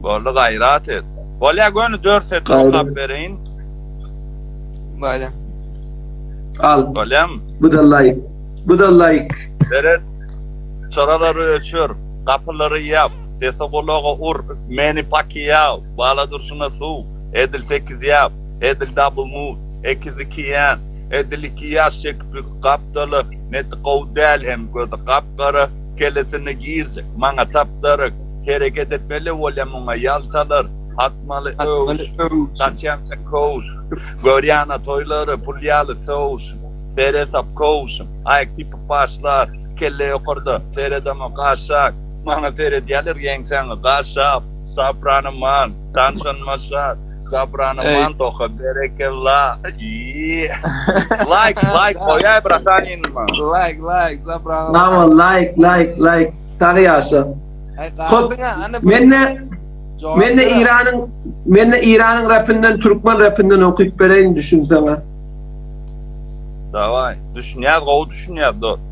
Boldy gaýrat et. Bolýa göni dört setir okap bereýin. Bolýa. Al. Bolýamy? Bu da laýk. Bu da laýk. Seret. Çyralary öçür. Gapylary ýap. Sesi gulaga ur. Meni Pakiýao. Bala durşuna suw. Edil sekiz ýap. Edil double move. Ekiz iki ýan. Edil iki ýaş çekip gapdaly. Neti gowy däl hem gözi gap-gara. Kellesine girjek. Maňa tapdaryk. Hereket etmeli bolýa muňa ýaltalar Atmaly öwüş, gaçýança kowuş Görýänä toýlary pul ýaly söwüş Seresap kowuşym, aýak typyp başlar Kelle ýokarda, seredemok aşak Maňa seredýäler ýeňsäňi gaşap Saprany man, tanşanyma şat Saprany man toka berekella Iýýýýý Laýk laýk goýaý bratan indi maňa. Laýk laýk Saprano. Bravo laýk laýk laýk. Sag ýaşa. Hop, mende mende Iranyň mende Iranyň rapinden türkmen rapinden okyp bereýin düşünseňä. Daway, düşünýäs gowy düşünýäs dost.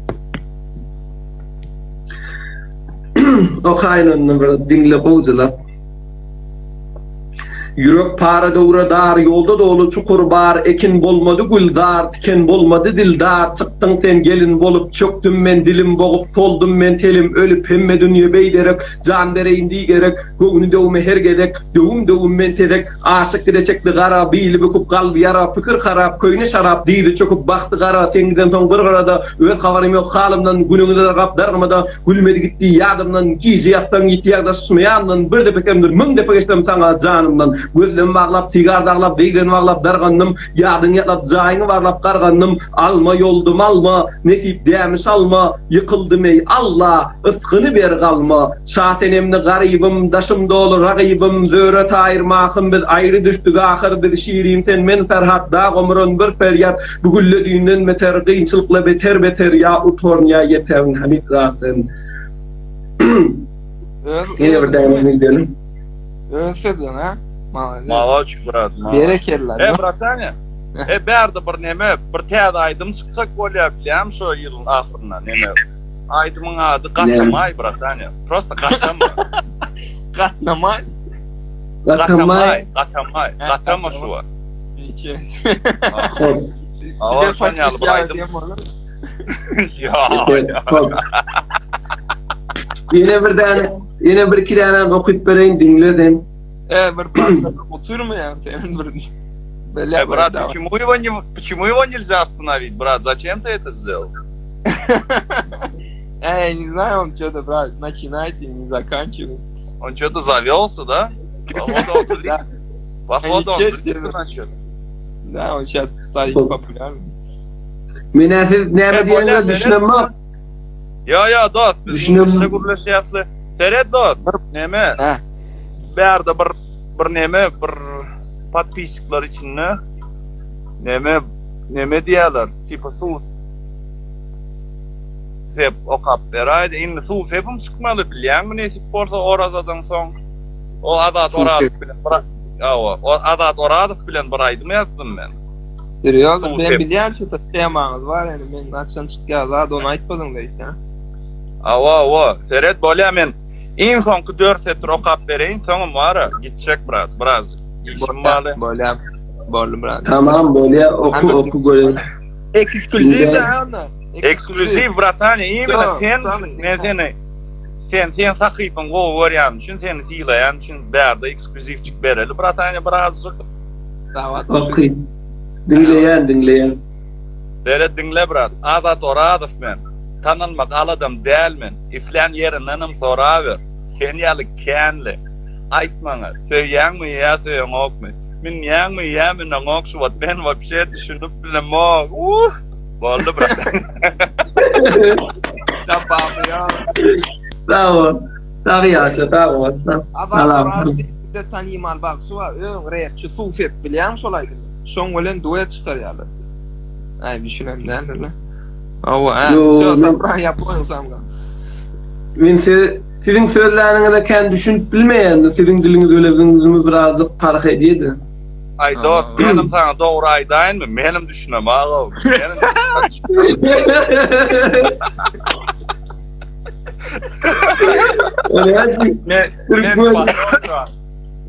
Okaýyn onda bir diňle gowjulap. Ýürek para döwre dar, ýolda doly çukur bar, Ekin bolmady gülzar, tiken bolmady dildar, Çykdyň sen gelin bolup, çökdüm men dilim bogup, Soldum men telim ölüp, hemme dünýe beýderek, Jan bereýin diý gerek, göwni döwme her gezek, Döwüm-döwüm men tezek, aşyk gide çekdi gara, Bili büküp, kalby ýara, pikir harap, Köýne şarap, dyzy çöküp, bagty gara, Sen gidensoň bir gyrada, öz habarym ýok halymdan, Günüňi dargap dargamada, Gülmedi gitdi ýadymdan, Gije ýatsaň ýitýär daşymy ýandan, Bir depe kemdir, müň depe geçsem saňa janymdan. Gözlem baglap, sigar daglap, zeýren baglap dargandym, Ýadyň ýatlap, jaýyňy barlap gargandym. Alma ýoldum alma, nesip dämiş alma, Ýykyldym eý, Alla, ysgyny ber galma. Şasenemli garybym, daşym doly ragybym, Zöhre Taýyr Mahym biz aýry düşdük ahyr, Biz Şirin sen men Ferhat, dag omuran bir perýat, Bu gülle düýnden beter, gynçylykla beter beter, ýa utaryn ýa ýeterin Hamid Rasen. Ýene bir däne bildirelim. Öz sözleň ha. Malades. Maloç brat. Berekella. E bratanya. E bärde bir neme, bir täze aýdym çykjak bolýar bilýämi şo ýylyň ahyrynda neme. Aýdymyň ady Gatamaý bratanya. Prosta gatama. Gatnamaý. Gatamaý, gatamaý, gatama şu wagt. Awa, şon ýaly bir aýdym. Ýene bir däne, ýene bir iki däne okyp bereýin, diňle sen. E, bir parça oturmaýan senin bir. Э, брат, почему его не, почему его нельзя остановить, брат? Зачем ты это сделал? Э, я не знаю, он что-то, брат, начинайте, не заканчивай. Он что-то завелся, да? Походу, он Да. Походу, он Ничего злиться себе. начал. Да, он сейчас станет популярным. Men siz näme E, diýeniňe bolýar, düşünemok. Ýo, ýo, dost, biz Düşünem- ingilisçe gürleşýäsli. Seret, dost, neme? Hä. Bärde bir bir neme, bir podpisçikler içinde neme, neme diýýärler, tipa suw sep okap beräýdi. Indi suw sepim çykmaly, bilýäňmi, nesip bolsa orazadan soň. O Azat Orazow bilen bir Hawa, o Azat Orazow bilen bir aýdym ýazdym men. Serýozno, men bilýän şu temaňyz bar ýani men haçan çykýar zat ony aýtmadyň diýse. Hawa, hawa, seret bolýa men iň soňky 4 setir okap bereýin, soňam bara gitjek brat, biraz işim barly. Bolýa. Boldy brat. Tamam bolýa, oku oku görelim. Eksklýuziw da onda. Eksklýuziw bratany, imенно sen men seni Sen sen sahypaňy gowy görýänim üçin seni sylaýan üçin bärde eksklýuziwçik bereli bratanya birazjyk. Oky. Diňleýän diňleýän. Seret diňle brat. Azat Orazow men. Tanalmak aladam däl men. Islän ýerindenem soraber. Sen ýaly känli. Aýt maňa, söýýäňmi ýa söýeňokmy? Münýäňmi ýa müneňok şu wagt men wapşe düşünip bilemok. Uuh. Boldy brat. Sag bol. Sag ýaşa, sag bol. Salam. Bizde tanymal bagşy bar, öň repçi suw sep bilýäňmi şol aýdymy? Şoň bilen duet çykarýarlar. Aý düşünen däldirler. Hawa, hä. Wsё, Sapran ýa poýel samga. Men siziň sözläniňize kän düşünip bilmeýän, siziň diliňiz bile biziň dilimiz birazjyk parh edýär-de. Aý dost, menem saňa dogry aýdaýynmy, menem düşünemag-ow. Menem. Men men pasol.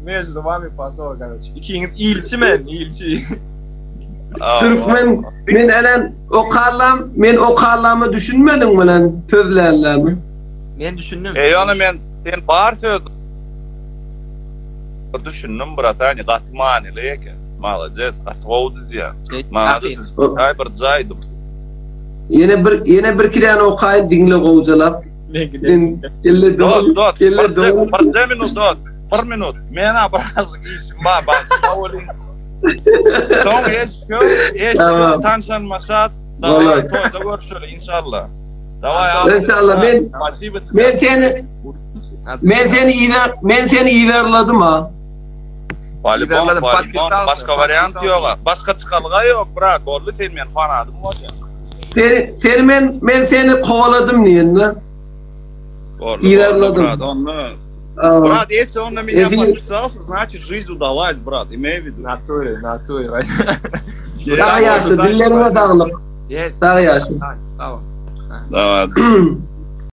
Между вами посол, короче. Ikiňiz ilçi men, ilçi. Türkmen men elen okarlam men okarlama düşünmediň bilen sözlärlermi? Men düşündim. E ýöne men sen bar söz düşündim bratani gaty manyly eken. Malades gaty gowy düzýän. Maňa aý bir jaýdym. Ýene bir ýene bir iki däne okaýyn diňle gowjalap. Men kelle Dot dot kelle dot. Bir minut dot. Bir minut. Mena birazjyk işim bar bagşyna welin. Soň eşitgör, eşitgör tanşanyma şat. Daway toýda görüşeli inşallah. Daway İnşallah men men seni men seni iber men seni iberledim ha. Polibon, polibon, başga wariant ýok. Başga çykalga ýok, brat. Boldy sen men fanadym bolýaň. Seni, seni men men seni kowaladym diýende. Boldy, brat, onda. Brat, если он на меня подписался, значит жизнь удалась, брат. Имей в виду. Натуре, натуре. Sag ýaşa, dilleriňe saglyk. Sag ýaşa. Sag ol. Daway.